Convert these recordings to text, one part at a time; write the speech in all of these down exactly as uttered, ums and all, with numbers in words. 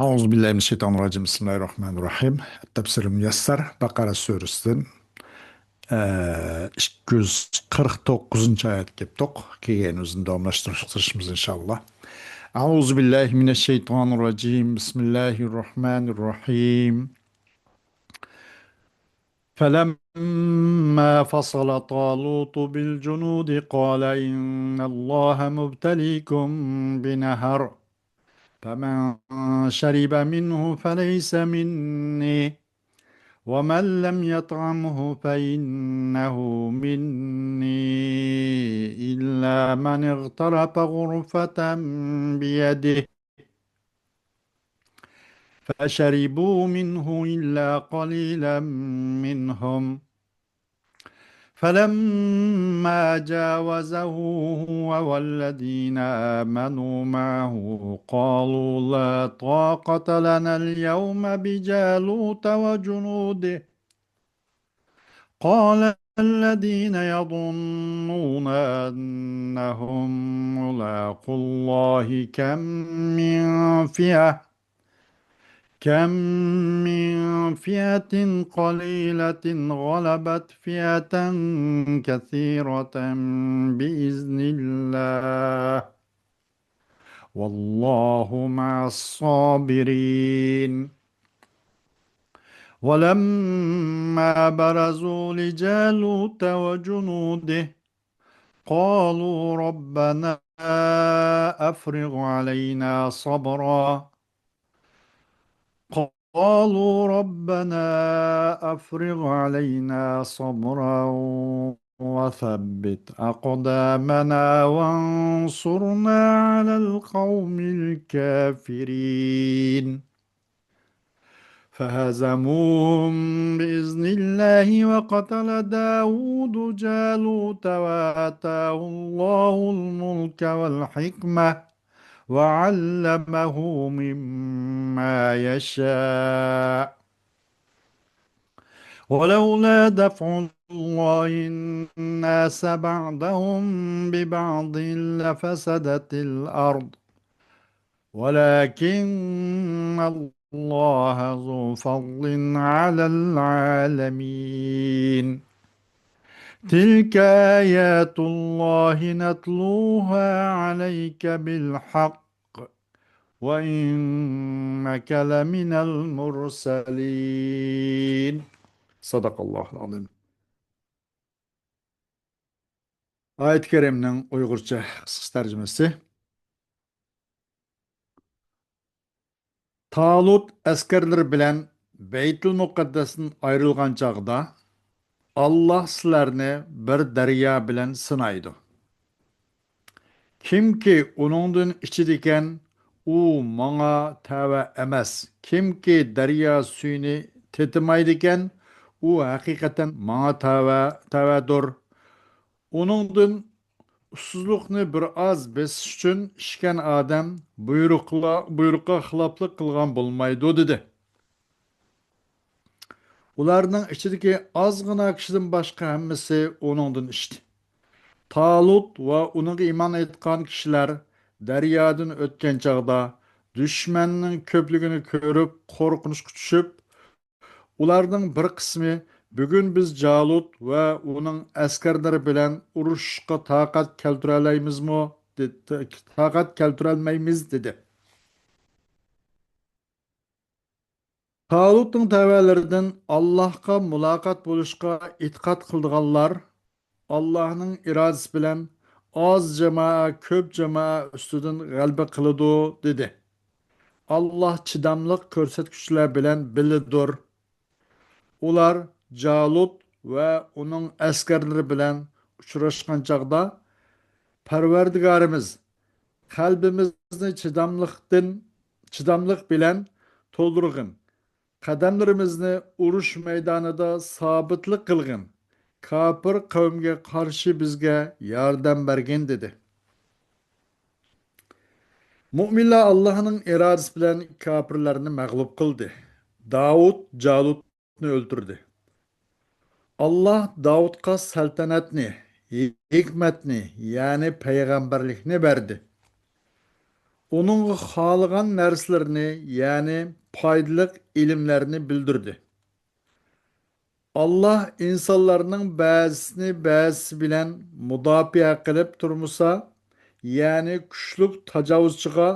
أعوذ بالله من الشيطان الرجيم. بسم الله الرحمن الرحيم. تەپسىرى مۇيەسسەر، بەقەرە سۈرىسىدىن، ئە، ئىككى يۈز قىرىق توققۇزىنچى ئايەتكە كەپتۇق. كېيىن ئۆزىنى داۋاملاشتۇرۇشقا تىرىشىمىز، ئىنشاللا. أعوذ بالله من الشيطان الرجيم. بسم الله الرحمن الرحيم. فلما فصل طالوت بالجنود قال إن الله مبتليكم بنهر فمن شرب منه فليس مني ومن لم يطعمه فإنه مني إلا من اغترف غرفة بيده فشربوا منه إلا قليلا منهم فلما جاوزه هو والذين آمنوا معه قالوا لا طاقة لنا اليوم بجالوت وجنوده قال الذين يظنون أنهم ملاقو الله كم من فئة كم من فئة قليلة غلبت فئة كثيرة بإذن الله والله مع الصابرين. ولما برزوا لجالوت وجنوده قالوا ربنا أفرغ علينا صبرا قالوا ربنا أفرغ علينا صبرا وثبت أقدامنا وانصرنا على القوم الكافرين. فهزموهم بإذن الله وقتل داود جالوت وآتاه الله الملك والحكمة وعلمه مما يشاء ولولا دفع الله الناس بعضهم ببعض لفسدت الأرض ولكن الله ذو فضل على العالمين. تلك آيات الله نتلوها عليك بالحق وإنك لمن المرسلين. صدق الله العظيم. ئايەت كەرىمنىڭ ئۇيغۇرچە قىسقىچە تەرجىمىسى. تالۇت ئەسكەرلىرى بىلەن بەيتۇل مۇقەددەستىن ئايرىلغان چاغدا، ئاللاھ سىلەرنى بىر دەريا بىلەن سىنايدۇ. كىمكى ئۇنىڭدىن ئىچىدىكەن، ئۇ ماڭا تەۋە ئەمەس. كىمكى دەريا سۈيىنى تېتىمايدىكەن، ئۇ ھەقىقەتەن ماڭا تەۋە، تەۋەدۇر. ئۇنىڭدىن ئۇسسۇزلۇقنى بىر ئاز بېسىش ئۈچۈن ئىچكەن ئادەم بۇيرۇقلا-، بۇيرۇققا خىلاپلىق قىلغان بولمايدۇ، دېدى. ئۇلارنىڭ ئىچىدىكى ئازغىنا كىشىدىن باشقا ھەممىسى ئۇنىڭدىن ئىچتى. تالۇت ۋە ئۇنىڭغا ئىمان ئېيتقان كىشىلەر دەريادىن ئۆتكەن چاغدا، دۈشمەننىڭ كۆپلۈكىنى كۆرۈپ، قورقۇنچقا چۈشۈپ، ئۇلارنىڭ بىر قىسمى، «بۈگۈن بىز جالۇت ۋە ئۇنىڭ ئەسكەرلىرى بىلەن ئۇرۇشۇشقا تاقەت كەلتۈرەلەيمىزمۇ؟» دە-، تاقەت كەلتۈرەلمەيمىز، دېدى. تالۇتنىڭ تەۋەلىرىدىن ئاللاھقا مۇلاقات بولۇشقا ئېتىقاد قىلىدىغانلار ئاللاھنىڭ ئىرادىسى بىلەن ئاز جامائە كۆپ جامائە ئۈستىدىن غەلىبە قىلىدۇ، دېدى. ئاللاھ چىداملىق كۆرسەتكۈچىلەر بىلەن بىللىدۇر. ئۇلار جالۇت ۋە ئۇنىڭ ئەسكەرلىرى بىلەن ئۇچراشقان چاغدا، پەرۋەردىگارىمىز، قەلبىمىزنى چىداملىقتىن، چىداملىق بىلەن تولدۇرغىن، قەدەملىرىمىزنى ئۇرۇش مەيدانىدا سابىتلىق قىلغىن، كاپىر قەۋمگە قارشى بىزگە ياردەم بەرگىن، دېدى. مۇئمىنلار ئاللاھنىڭ ئىرادىسى بىلەن كاپىرلارنى مەغلۇپ قىلدى. داۋۇت جالۇتنى ئۆلتۈردى. ئاللاھ داۋۇتقا سەلتەنەتنى، ھېكمەتنى، يەنى پەيغەمبەرلىكنى بەردى. ئۇنىڭغا خالىغان نەرسىلىرىنى، يەنى پايدىلىق ئىلىملەرنى بىلدۈردى. ئاللاھ ئىنسانلارنىڭ بەزىسىنى بەزىسى بىلەن مۇداپىئە قىلىپ تۇرمىسا، يەنى كۈچلۈك تاجاۋۇزچىغا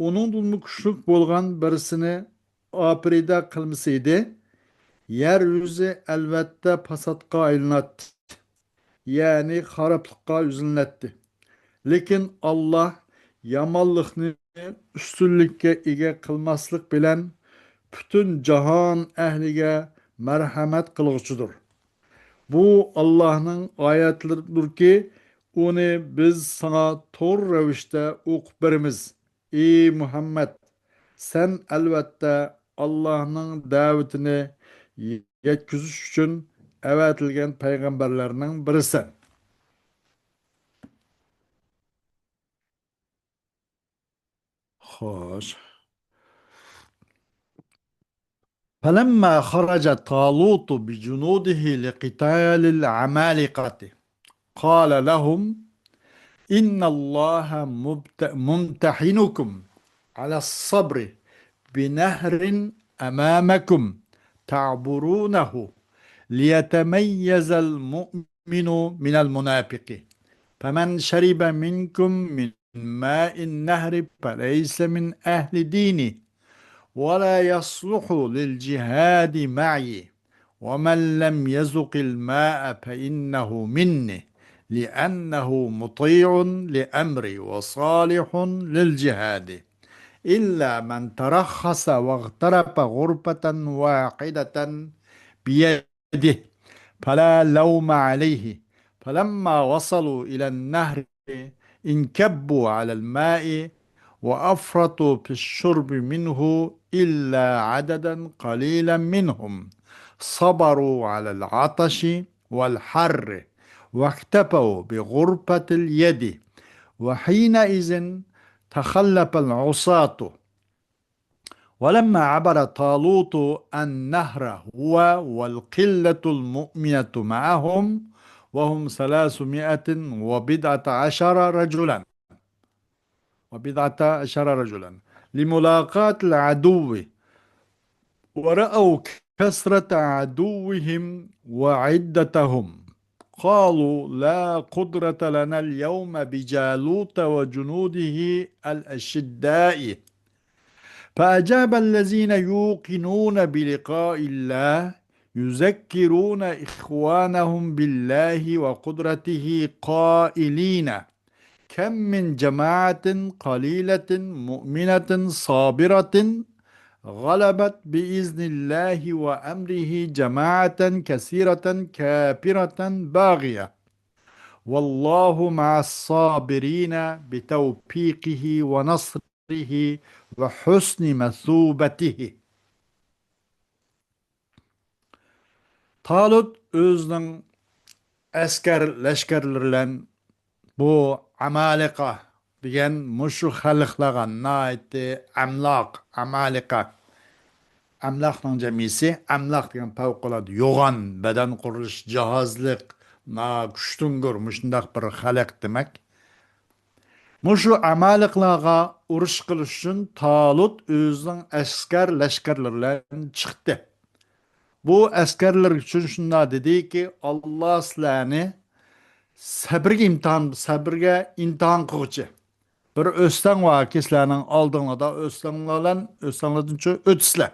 ئۇنىڭدىنمۇ كۈچلۈك بولغان بىرسىنى ئاپىرىدە قىلمىسىدى، يەر يۈزى ئەلۋەتتە پاساتقا ئايلىناتتى، يەنى خارابلىققا يۈزلىنەتتى. لېكىن ئاللاھ يامانلىقنى ئۈستۈنلۈككە ئىگە قىلماسلىق بىلەن پۈتۈن جاھان ئەھلىگە مەرھەمەت قىلغۇچىدۇر. بۇ ئاللاھنىڭ ئايەتلىرىدۇركى، ئۇنى بىز ساڭا تور رەۋىشتە ئوقۇپ بېرىمىز. ئى مۇھەممەد، سەن ئەلۋەتتە ئاللاھنىڭ دەۋىتىنى يەتكۈزۈش ئۈچۈن ئەۋەتىلگەن پەيغەمبەرلەرنىڭ بىرىسەن. خوش. فلما خرج طالوت بجنوده لقتال العمالقة قال لهم: إن الله مبت-، ممتحنكم على الصبر بنهر أمامكم تعبرونه ليتميز المؤمن من المنافق، فمن شرب منكم من ماء النهر فليس من أهل ديني ولا يصلح للجهاد معي، ومن لم يذق الماء فإنه مني، لأنه مطيع لأمري وصالح للجهاد، إلا من ترخص واغترف غرفة واحدة بيده، فلا لوم عليه. فلما وصلوا إلى النهر انكبوا على الماء وأفرطوا في الشرب منه إلا عددا قليلا منهم صبروا على العطش والحر واكتفوا بغرفة اليد، وحينئذ تخلف العصاة. ولما عبر طالوت النهر هو والقلة المؤمنة معهم وهم ثلاثمائة وبضعة عشر رجلا، وبضعة عشر رجلا، لملاقاة العدو، ورأوا كثرة عدوهم وعدتهم، قالوا: لا قدرة لنا اليوم بجالوت وجنوده الأشداء. فأجاب الذين يوقنون بلقاء الله يذكرون إخوانهم بالله وقدرته قائلين: كم من جماعة قليلة مؤمنة صابرة غلبت بإذن الله وأمره جماعة كثيرة كافرة باغية، والله مع الصابرين بتوفيقه ونصره وحسن مثوبته. تالۇت ئۆزىنىڭ ئەسكەر لەشكەرلىرى بىلەن بۇ ئامالىقا دېگەن مۇشۇ خەلقلەرگە ناھايىتى ئەملاق، ئامالىقا، ئەملاقنىڭ جەمئىيىتى، ئەملاق دېگەن پەۋقۇلئاددە يوغان بەدەن قۇرۇلۇش جاھازلىق، نا-، كۈچتۈڭگۈر مۇشۇنداق بىر خەلق دېمەك. مۇشۇ ئامالىقلارغا ئۇرۇش قىلىش ئۈچۈن تالۇت ئۆزىنىڭ ئەسكەر لەشكەرلىرى بىلەن چىقتى. بۇ ئەسكەرلىرى ئۈچۈن شۇنداق دېدىكى، ئاللا سىلەرنى سەبرگە ئىمتىھان، سەبرگە ئىمتىھان قىلغۇچى. بىر ئۆستەڭ باركى، سىلەرنىڭ ئالدىڭلاردا ئۆستەڭلار بىلەن، ئۆستەڭلاردىن چۆ-، ئۆتىسىلەر.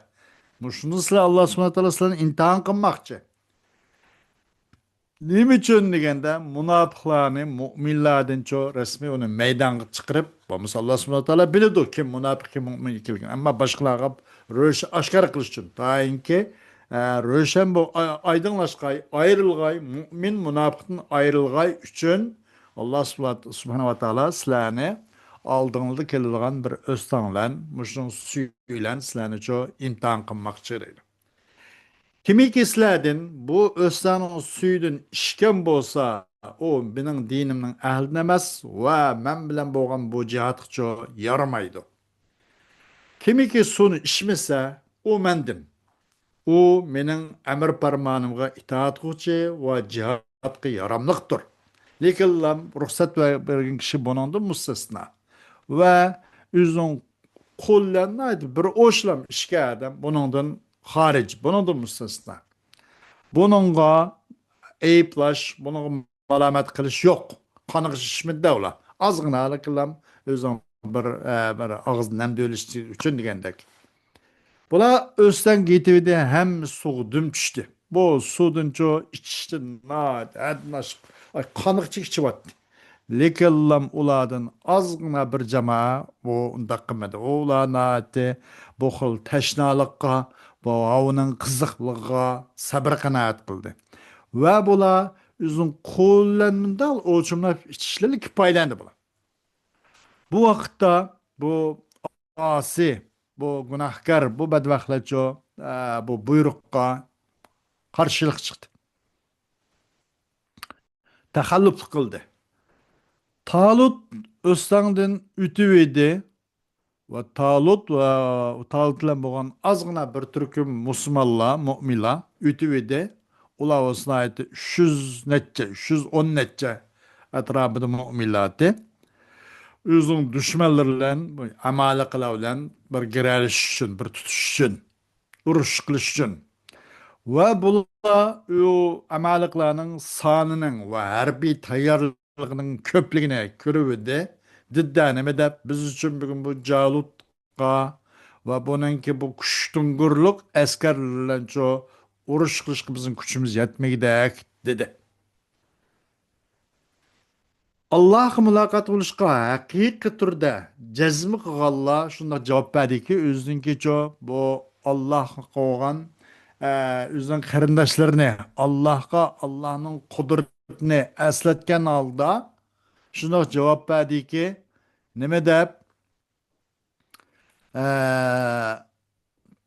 مۇشۇنى سىلەر، ئاللا سۇبھانەھۇ ۋە تائالا سىلەرنى ئىمتىھان قىلماقچى. نېمە ئۈچۈن دېگەندە، مۇناپىقلارنى مۇئمىنلاردىنچۇ رەسمىي ئۇنى مەيدانغا چىقىرىپ، بولمىسا ئاللا سۇبھانەھۇ ۋە تائالا بىلىدۇ، كىم مۇناپىق، كىم مۇئمىن ئىكەنلىكىنى. ئەمما باشقىلارغا روشەن ئاشكارا قىلىش ئۈچۈن، تائىنكى، ئە، روشەن بۇ، ئا-، ئايدىڭلاشقاي، ئايرىلغاي، مۇئمىن مۇناپىقتىن ئايرىلغاي ئۈچۈن، ئاللا سۇبھانەھۇ ۋە تائالا سىلەرنى ئالدىڭلاردا كېلىدىغان بىر ئۆستەڭ بىلەن، مۇشۇنىڭ سۈيى بىلەن سىلەرنىچۇ ئىمتىھان قىلماقچى دەيدۇ. كىمكى سىلەردىن بۇ ئۆستەڭنىڭ سۈيىدىن ئىچكەن بولسا، ئۇ مېنىڭ دىنىمنىڭ ئەھلىدىن ئەمەس ۋە مەن بىلەن بولغان بۇ جىھادقىچۇ يارىمايدۇ. كىمكى سۇنى ئىچمىسە، ئۇ مەندىن. ئۇ مېنىڭ ئەمر پەرمانىمغا ئىتائەت قىلغۇچى ۋە جىھادقا ياراملىقتۇر. لېكىنلا رۇخسەت بەرگەن كىشى بۇنىڭدىن مۇستەسنا. ۋە ئۆزىنىڭ قولى بىلەن بىر ئوشلام ئىككى ئادەم بۇنىڭدىن خارىج، بۇنىڭدىن مۇستەسنا. بۇنىڭغا ئەيىبلەش، بۇنىڭغا مالامەت قىلىش يوق. قانغا شىشمىدى ئۇلار. ئازغىنە ئۆزىنىڭ بىر، ئە، بىر ئاغزىنى نەم دېيىلىش ئۈچۈن دېگەندەك. بۇلار ئۆستەڭگە يېتىۋىدى، ھەممە سۇغا دۈم چۈشتى. بۇ سۇدىنچۇ ئىچىشتىن ناھايىتى ھەددىدىن ئاشىق، ئاي، قانغىچە ئىچىۋاتتى. لېكىنلا ئۇلاردىن ئازغىنا بىر جامائە، بۇ ئۇنداق قىلمىدى. ئۇلار ناھايىتى بۇ خىل تەشنالىققا، بۇ ھاۋىنىڭ قىزىقلىقىغا سەبرى قانائەت قىلدى. ۋە بۇلار ئۆزىنىڭ قولى بىلەن مۇنداق ئوچۇملاپ ئىچىشلىرى كىپايىلەندى بۇلار. بۇ ۋاقىتتا بۇ ئاسىي، بۇ گۇناھكار، بۇ بەدبەختلەرچۇ، ئە، بۇ بۇيرۇققا قارشىلىق چىقتى. تەخەللۇپلۇق قىلدى. تالۇت ئۆستەڭدىن ئۆتۈۋىدى ۋە تالۇت ۋە تالۇت بىلەن بولغان ئازغىنا بىر تۈركۈم مۇسۇلمانلار، مۇئمىنلار ئۆتۈۋىدى. ئۇلار بولسا ناھايىتى ئۈچ يۈز نەچچە، ئۈچ يۈز ئون نەچچە ئەتراپىدا مۇئمىنلار ئىدى. ئۆزىنىڭ دۈشمەنلىرى بىلەن، ئامالىقىلار بىلەن بىر گىرەلىشىش ئۈچۈن، بىر تۇتۇش ئۈچۈن، ئۇرۇش قىلىش ئۈچۈن. ۋە بۇلار ئۇ ئامالىقلارنىڭ سانىنىڭ ۋە ھەربىي تەييارلىقىنىڭ كۆپلۈكىنى كۆرۈۋىدى. دېدى نېمە دەپ، بىز ئۈچۈن بۈگۈن بۇ جالۇتقا ۋە بۇنىڭكى بۇ كۈچتۈڭگۈرلۈك ئەسكەرلەرچۇ ئۇرۇش قىلىشقا بىزنىڭ كۈچىمىز يەتمىگۈدەك، دېدى. ئاللاھقا مۇلاقات بولۇشقا ھەقىقىي تۈردە جەزم قىلغانلار شۇنداق جاۋاب بەردىكى، ئۆزىنىڭكىچۇ بۇ ئاللاھقا قويغان، ئە، ئۆزىنىڭ قېرىنداشلىرىنى ئاللاھقا، ئاللاھنىڭ قۇدرىتىنى ئەسلەتكەن ھالدا شۇنداق جاۋاب بەردىكى، نېمە دەپ، ئە،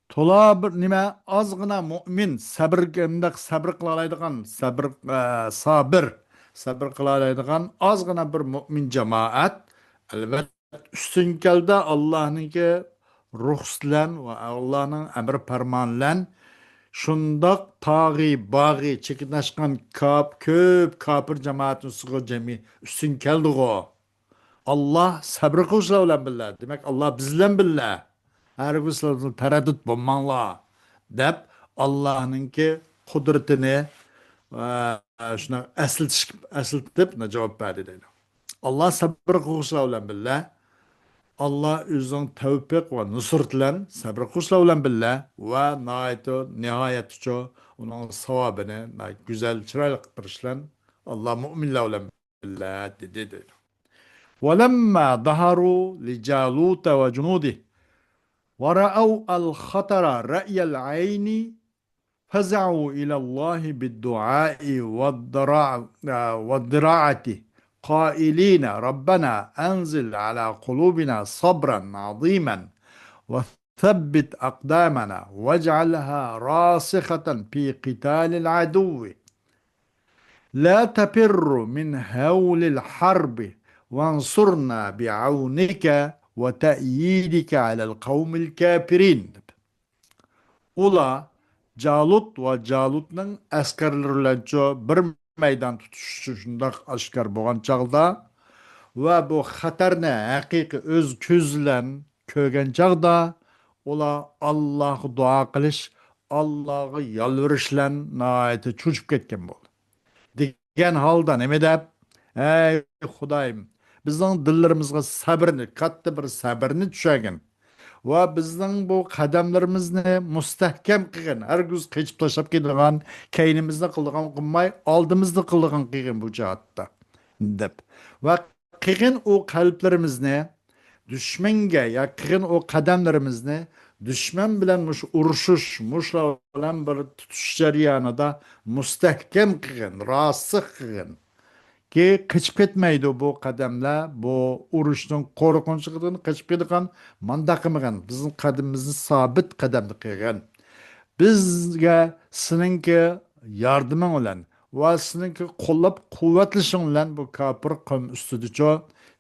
تولا بىر نېمە، ئازغىنا مۇئمىن، سەبرگە، مۇنداق سەبر قىلالايدىغان، سەبر، ئە، سابىر، سەبر قىلالايدىغان ئازغىنا بىر مۇئمىن جامائەت، ئەلۋەتتە، ئۈستۈن كەلدى ئاللاھنىڭكى رۇخسىتى بىلەن ۋە ئاللاھنىڭ ئەمرى پەرمانى بىلەن شۇنداق تاغى، باغى، چېكىنىشكەن كاپ-، كۆپ كاپىر جامائەتنىڭ ئۈستىگە جەمئىي ئۈستۈن كەلدىغۇ. ئاللاھ سەبرى قىلغۇچىلار بىلەن بىللە. دېمەك، ئاللاھ بىز بىلەن بىللە. ھەرگىز سىلەر تەرەددۇت بولماڭلار، دەپ ئاللاھنىڭكى قۇدرىتىنى، ئە، شۇنداق ئەسلىتىش، ئەسلىتىپ جاۋاب بەردى دەيدۇ. ئاللاھ سەبرى قىلغۇچىلار بىلەن بىللە. ئاللاھ ئۆزىنىڭ تەۋپىق ۋە نۇسرىتى بىلەن سەبرى قىلغۇچىلار بىلەن بىللە ۋە ناھايىتى، نىھايەتتىچۇ ئۇنىڭ ساۋابىنى ناھايىتى گۈزەل، چىرايلىق بىر ئىش بىلەن ئاللاھ مۇئمىنلار بىلەن بىللە دېدى، دەيدۇ. ولما ظهروا لجالوت وجنوده ورأوا الخطر رأي العين فزعوا إلى الله بالدعاء والضراع-، والضراعة قائلين: ربنا أنزل على قلوبنا صبرا عظيما وثبت أقدامنا واجعلها راسخة في قتال العدو لا تفر من هول الحرب وانصرنا بعونك وتأييدك على القوم الكافرين. ئۇلار جالۇت ۋە جالۇتنىڭ ئەسكەرلىرى بىلەنچۇ بىر مەيدان تۇتۇش ئۈچۈن شۇنداق ئاشكارا بولغان چاغدا ۋە بۇ خەتەرنى ھەقىقىي ئۆز كۆزى بىلەن كۆرگەن چاغدا، ئۇلار ئاللاھقا دۇئا قىلىش، ئاللاھقا يالۋۇرۇش بىلەن ناھايىتى چۆچۈپ كەتكەن بولدى. دېگەن ھالدا نېمە دەپ، ئەي خۇدايىم، بىزنىڭ دىللىرىمىزغا سەبرنى، كاتتا بىر سەبرنى چۈشەرگىن. ۋە بىزنىڭ بۇ قەدەملىرىمىزنى مۇستەھكەم قىلغىن. ھەرگىز قېچىپ تاشلاپ كېتىدىغان، كەينىمىزنى قىلىدىغان قىلماي، ئالدىمىزنى قىلىدىغان قىلغىن بۇ جەھەتتە، دەپ. ۋە قىلغىن ئۇ قەلبلىرىمىزنى دۈشمەنگە، يا قىلغىن ئۇ قەدەملىرىمىزنى دۈشمەن بىلەن مۇشۇ ئۇرۇشۇش، مۇشۇلار بىلەن بىر تۇتۇش جەريانىدا مۇستەھكەم قىلغىن، راسىخ قىلغىن. كى قېچىپ كەتمەيدۇ بۇ قەدەملەر، بۇ ئۇرۇشنىڭ قورقۇنچىدىن قېچىپ كېتىدىغان مانداق قىلمىغىن، بىزنىڭ قەدىمىمىزنى سابىت قەدەمدە قىلغىن. بىزگە سېنىڭكى ياردىمىڭ بىلەن ۋە سېنىڭكى قوللاپ قۇۋۋەتلىشىڭ بىلەن بۇ كاپىر قەۋم ئۈستىدىچۇ،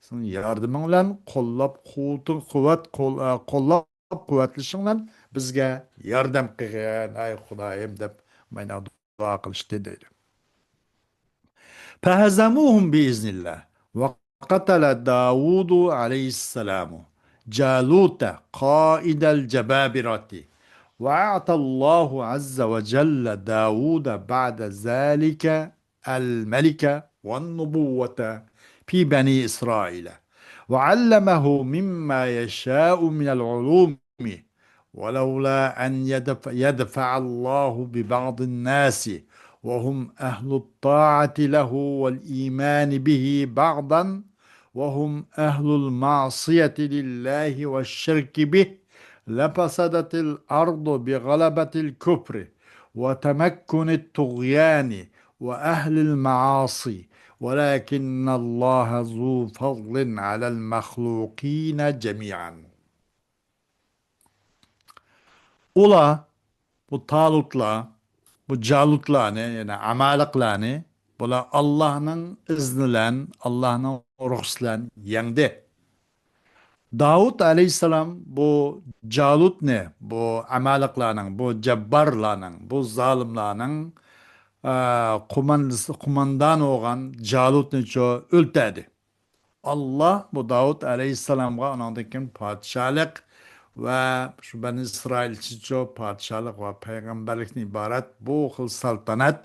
سېنىڭ ياردىمىڭ بىلەن قوللاپ قۇۋۋىتىڭ، قۇۋۋەت، قول-، ئە، قوللاپ قۇۋۋەتلىشىڭ بىلەن بىزگە ياردەم قىلغىن، ئەي خۇدايىم، دەپ مانا دۇئا قىلىشتى دەيدۇ. فهزموهم بإذن الله وقتل داود عليه السلام جالوت قائد الجبابرة، وأعطى الله عز وجل داود بعد ذلك الملك والنبوة في بني إسرائيل، وعلمه مما يشاء من العلوم، ولولا أن يدف-، يدفع الله ببعض الناس وهم أهل الطاعة له والإيمان به بعضا، وهم أهل المعصية لله والشرك به، لفسدت الأرض بغلبة الكفر وتمكن الطغيان وأهل المعاصي، ولكن الله ذو فضل على المخلوقين جميعا. ئۇلار، بۇ تالۇتلار، بۇ جالۇتلارنى، يەنى ئامالىقلارنى، بۇلار ئاللاھنىڭ ئىزنى بىلەن، ئاللاھنىڭ رۇخسىتى بىلەن يەڭدى. داۋۇت ئەلەيھىسسالام بۇ جالۇتنى، بۇ ئامالىقلارنىڭ، بۇ جاببارلارنىڭ، بۇ زالىملارنىڭ، ئە، قوماندىسى، قوماندان بولغان جالۇتنىچۇ ئۆلتۈردى. ئاللاھ بۇ داۋۇت ئەلەيھىسسالامغا ئۇنىڭدىن كېيىن پادىشاھلىق ۋە شۇ بەنى ئىسرائىل ئۈچۈنچۇ پادىشاھلىق ۋە پەيغەمبەرلىكتىن ئىبارەت بۇ خىل سالتانەت،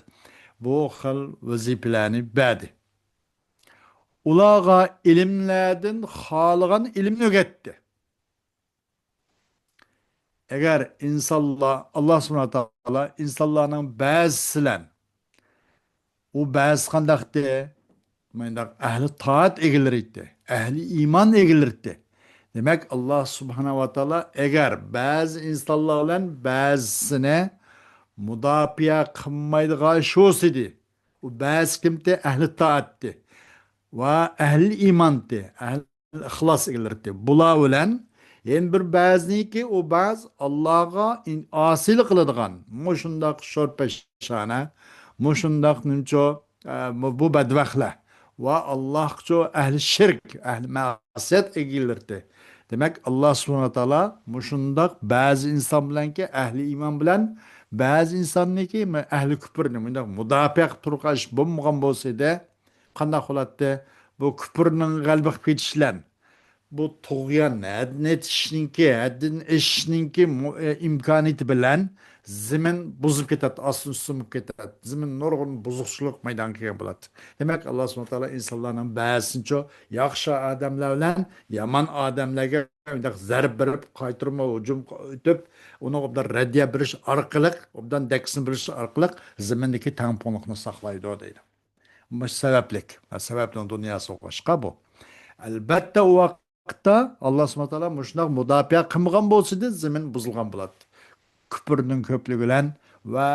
بۇ خىل ۋەزىپىلەرنى بەردى. ئۇلارغا ئىلىملەردىن خالىغان ئىلىمنى ئۆگەتتى. ئەگەر ئىنسانلار، ئاللاھ سۇبھانەھۇ ۋە تائالا ئىنسانلارنىڭ بەزىسى بىلەن، ئۇ بەزىسى قانداقتى؟ مۇنداق ئەھلى تائەت ئىگىلىرى ئىدى، ئەھلى ئىمان ئىگىلىرى ئىدى. دېمەك، ئاللاھ سۇبھانەھۇ ۋە تائالا ئەگەر بەزى ئىنسانلار بىلەن بەزىسىنى مۇداپىئە قىلمايدىغان ئىش بولسىدى، ئۇ بەزىسى كىمتى؟ ئەھلى تائەتتى ۋە ئەھلى ئىمانتى، ئەھلى ئىخلاس ئىگىلىرى. بۇلار بىلەن يەنە بىر بەزىنىكى، ئۇ بەزى ئاللاھقا ئاسىيلىق قىلىدىغان، مۇشۇنداق شورپەشانە، مۇشۇنداق نېمىچۇ، ئە، بۇ، بۇ بەدبەختلەر ۋە ئاللاھقىچۇ ئەھلى شىرك، ئەھلى مەسىيەت ئىگىلىرى. دېمەك، ئاللاھ سۇبھانەھۇ ۋە تائالا مۇشۇنداق بەزى ئىنسان بىلەنكى، ئەھلى ئىمان بىلەن بەزى ئىنساننىكى ئەھلى كۈپرنى مۇنداق مۇداپىئە قىلىپ تۇرغان ئىش بولمىغان بولسىدى، قانداق بولاتتى؟ بۇ كۈپرنىڭ غەلىبە قىلىپ كېتىشى بىلەن، بۇ تۇغيان، ھەددىنى ئېتىشنىڭكى، ھەددىدىن ئېشىشنىڭكى مۇ-، ئە، ئىمكانىيىتى بىلەن زېمىن بۇزۇلۇپ كېتەتتى، ئاستىن ئۈستۈن بولۇپ كېتەتتى. زېمىن نۇرغۇن بۇزۇقچىلىق مەيدانغا كەلگەن بولاتتى. دېمەك، ئاللاھ سۇبھانەھۇ ۋە تائالا ئىنسانلارنىڭ بەزىسىنىچۇ ياخشى ئادەملەر بىلەن يامان ئادەملەرگە مۇنداق زەربە بېرىپ، قايتۇرما ھۇجۇم ئېتىپ، ئۇنىڭغا ئوبدان رەددىيە بېرىش ئارقىلىق، ئوبدان دەككىسىنى بېرىش ئارقىلىق زېمىندىكى تەڭپۇڭلۇقنى ساقلايدۇ دەيدۇ. مۇشۇ سەۋەبلىك. سەۋەبنىڭ دۇنياسى بولغاچقا بۇ. ئەلبەتتە، ئۇ ۋاقىتتا ئاللاھ سۇبھانەھۇ ۋە تائالا مۇشۇنداق مۇداپىئە قىلمىغان بولسىدى، زېمىن بۇزۇلغان بولاتتى. كۈپرنىڭ كۆپلۈكى بىلەن ۋە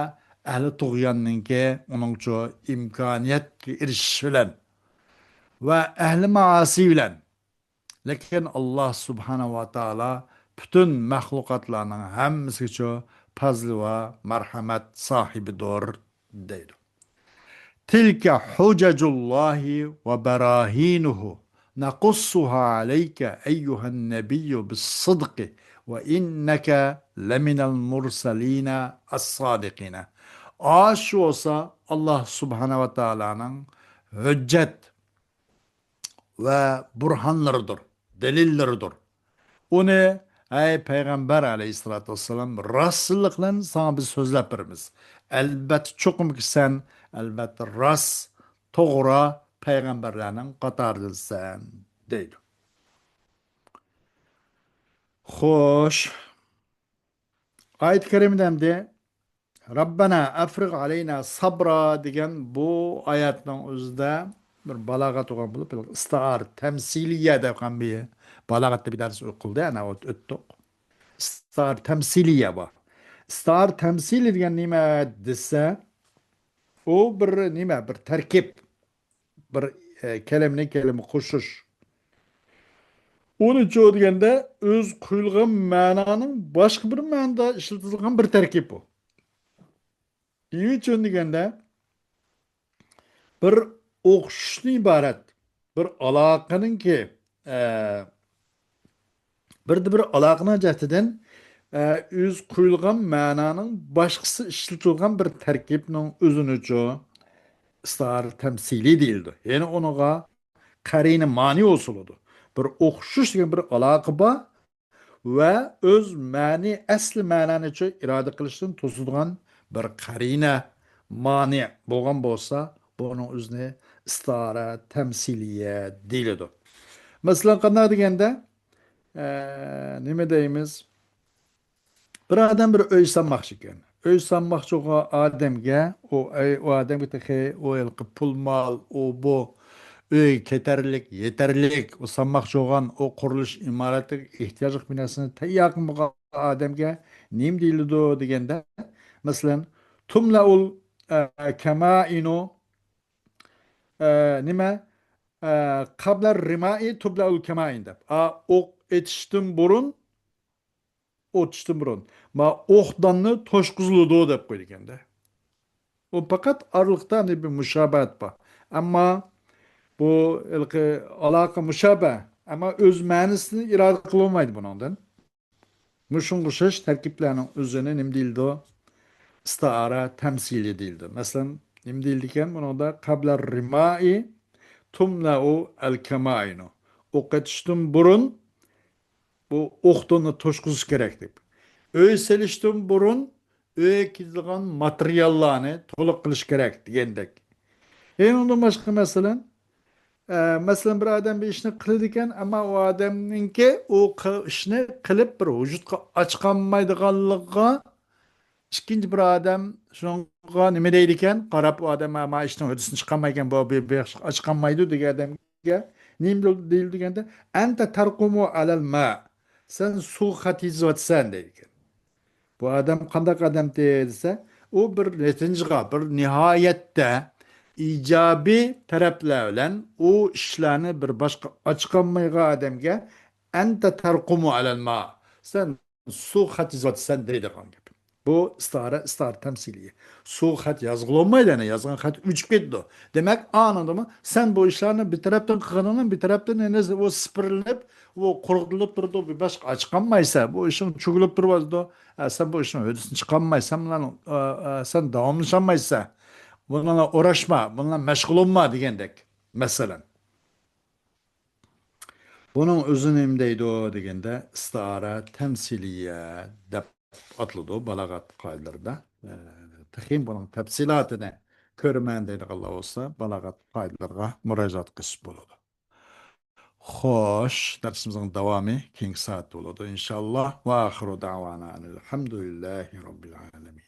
ئەھلى تۇغياننىڭكى ئۇنىڭچۇ ئىمكانىيەتكە ئېرىشىشى بىلەن ۋە ئەھلى مائاسى بىلەن. لېكىن ئاللاھ سۇبھانەھۇ ۋە تائالا پۈتۈن مەخلۇقاتلارنىڭ ھەممىسىگىچۇ پەزلى ۋە مەرھەمەت ساھىبىدۇر، دەيدۇ. تلك حجج الله وبراهينه نقصها عليك أيها النبي بالصدق وإنك لمن المرسلين الصادقين. ئاشۇ بولسا ئاللاھ سۇبھانەھۇ ۋە تائالانىڭ ھۆججەت ۋە بۇرھانلىرىدۇر، دەلىللىرىدۇر. ئۇنى، ئەي پەيغەمبەر ئەلەيھىسسالاتۇ ۋەسسالام، راستچىللىق بىلەن ساڭا بىز سۆزلەپ بېرىمىز. ئەلبەتتە، چوقۇمكى سەن، ئەلبەتتە، راست، توغرا پەيغەمبەرلەرنىڭ قاتارىدىسەن، دەيدۇ. خوش. ئايەت كەرىمىدە ئەمدى رەببەنا ئەفرىغ ئەلەينا سەبرا دېگەن بۇ ئايەتنىڭ ئۆزىدە بىر بالاغەت بولغان بولۇپ، ئىستىئارە تەمسىلىيە دەپ قالغان بىر بالاغەتتە بىر دەرس ئوقۇلدى، ئەنە ئۆتتۇق. ئىستىئارە تەمسىلىيە بار. ئىستىئارە تەمسىلىيە دېگەن نېمە دېسە، ئۇ بىر نېمە، بىر تەركىب، بىر، ئە، كەلىمىنى كەلىمە قوشۇش. ئۇنىچۇ دېگەندە، ئۆز قويۇلغان مەنانىڭ باشقا بىر مەنىدە ئىشلىتىلگەن بىر تەركىب بۇ. نېمە ئۈچۈن دېگەندە، بىر ئوخشىشتىن ئىبارەت بىر ئالاقىنىڭكى، ئە، بىردە بىر ئالاقىنىڭ جەھىتىدىن، ئە، ئۆز قويۇلغان مەنانىڭ باشقىسى ئىشلىتىلگەن بىر تەركىبنىڭ ئۆزىنىچۇ ئىستىئارە تەمسىلىي دېيىلىدۇ. يەنى ئۇنىڭغا قەرىنە مانى بولسا بولىدۇ. بىر ئوخشاش دېگەن بىر ئالاقە بار، ۋە ئۆز مەنى، ئەسلى مەنانى ئىرادە قىلىشتىن توسىدىغان بىر قەرىنە، مانىئ بولغان بولسا، بۇنىڭ ئۆزىنى ئىستىئارە تەمسىلىيە دېيىلىدۇ. مەسىلەن، قانداق دېگەندە، ئە، نېمە دەيمىز؟ بىر ئادەم بىر ئۆي سالماقچى ئىكەن. ئۆي سالماقچى بولغان ئادەمگە، ئۇ ئۆي، ئۇ ئادەمگە تېخى ئۇ ھېلىقى پۇل مال، ئۇ بۇ ئۆي كېتەرلىك، يېتەرلىك، ئۇ سالماقچى بولغان ئۇ قۇرۇلۇش ئىمارەتلىك ئېھتىياجلىق بىناسىنى تەييار قىلمىغان ئادەمگە نېمە دېيىلىدۇ دېگەندە، مەسىلەن، تۇملەئۇل، ئە، كەمائىنۇ، ئە، نېمە، ئە، قابلەر رىمائى تۇبلەئۇل كەمائىن دەپ. ئا، ئوق ئېتىشتىن بۇرۇن، ئوتۇشتىن بۇرۇن، ما، ئوقداننى توشقۇزۇلىدۇ دەپ قويىدىكەن-دە. ئۇ پەقەت ئارىلىقتا بىر مۇشابەھەت بار. ئەمما بۇ ھېلىقى ئالاقە مۇشابەھە، ئەمما ئۆز مەنىسىنى ئىرادە قىلالمايدۇ بۇنىڭدىن. مۇشۇنغا ئوخشاش تەركىبلەرنىڭ ئۆزىنى نېمە دېيىلىدۇ؟ ئىستىئارە تەمسىلى دېيىلىدۇ. مەسىلەن، نېمە دېيىلىدىكەن بۇنىڭدا؟ قەبلە رىمائى تۇملەئۇ ئەل كەمائىنۇ. ئوق ئېتىشتىن بۇرۇن بۇ ئوقداننى توشقۇزۇش كېرەك دەپ. ئۆي سېلىشتىن بۇرۇن ئۆيگە كېتىدىغان ماتېرىياللارنى تولۇق قىلىش كېرەك دېگەندەك. ئۇنىڭدىن باشقا، مەسىلەن، ئە، مەسىلەن، بىر ئادەم بىر ئىشنى قىلىدىكەن، ئەمما ئۇ ئادەمنىڭكى ئۇ قىل-، ئىشنى قىلىپ بىر ۋۇجۇدقا ئاچىقالمايدىغانلىقىغا ئىككىنچى بىر ئادەم شۇنىڭغا نېمە دەيدىكەن؟ قاراپ، ئۇ ئادەم، «ھە، ما ئىشنىڭ ھۆددىسىنى چىقارمايكەن، بۇ بىر، بىر ئاچىقالمايدۇ» دېگەن ئادەمگە نېمە دېيىلىدۇ دېگەندە، «ئەنتە تەرقۇمۇ ئەلەل ما»، سەن سۇغا خەت يېزىۋاتىسەن دەيدىكەن. بۇ ئادەم قانداق ئادەمتى دېسە، ئۇ بىر نەتىجىغا، بىر نىھايەتتە ئىجابىي تەرەپلەر بىلەن ئۇ ئىشلارنى بىر باشقا ئاچىقالمايدىغان ئادەمگە، «ئەنتە تەرقۇمۇ ئەلەل ما»، سەن سۇغا خەت يېزىۋاتىسەن دەيدىغان گەپ. بۇ ئىستىئارە، ئىستىئارە تەمسىلىيە. سۇغا خەت يازغىلى بولمايدۇ، يەنە يازغان خەت ئۆچۈپ كېتىدۇ. دېمەك، ئانىڭدىمۇ سەن بۇ ئىشلارنى بىر تەرەپتىن قىلغىنىڭدىن بىر تەرەپتىن يەنە ئۇ سىپىرىلىپ، ئۇ قۇرغىتىلىپ تۇرىدۇ، بىر باشقا ئاچىقالمايسەن. بۇ ئىشىڭ چۆكۈلۈپ تۇرۇۋاتىدۇ. ئە، سەن بۇ ئىشنىڭ ھۆددىسىنى چىقارمايسەن، بۇلارنىڭ، ئە، ئە، سەن داۋاملىشالمايسەن. بۇنىڭغا ئوراشما، بۇنىڭغا مەشغۇل بولما دېگەندەك. مەسىلەن. بۇنىڭ ئۆزى نېمە دەيدۇ دېگەندە، ئىستىئارە تەمسىلىيە دەپ ئاتىلىدۇ بالاغەت قائىدىلىرىدە. ئە، تېخى بۇنىڭ تەپسىلاتىنى كۆرىمەن دەيدىغانلار بولسا، بالاغەت قائىدىلىرىغا مۇراجىئەت قىلسا بولىدۇ. خوش، دەرسىمىزنىڭ داۋامى كېيىنكى سائەتتە بولىدۇ، ئىنشاللا. ۋە ئاخىرۇ دەۋانا ئەنىل ھەمدۇلىللاھى رەببىل ئالەمىن.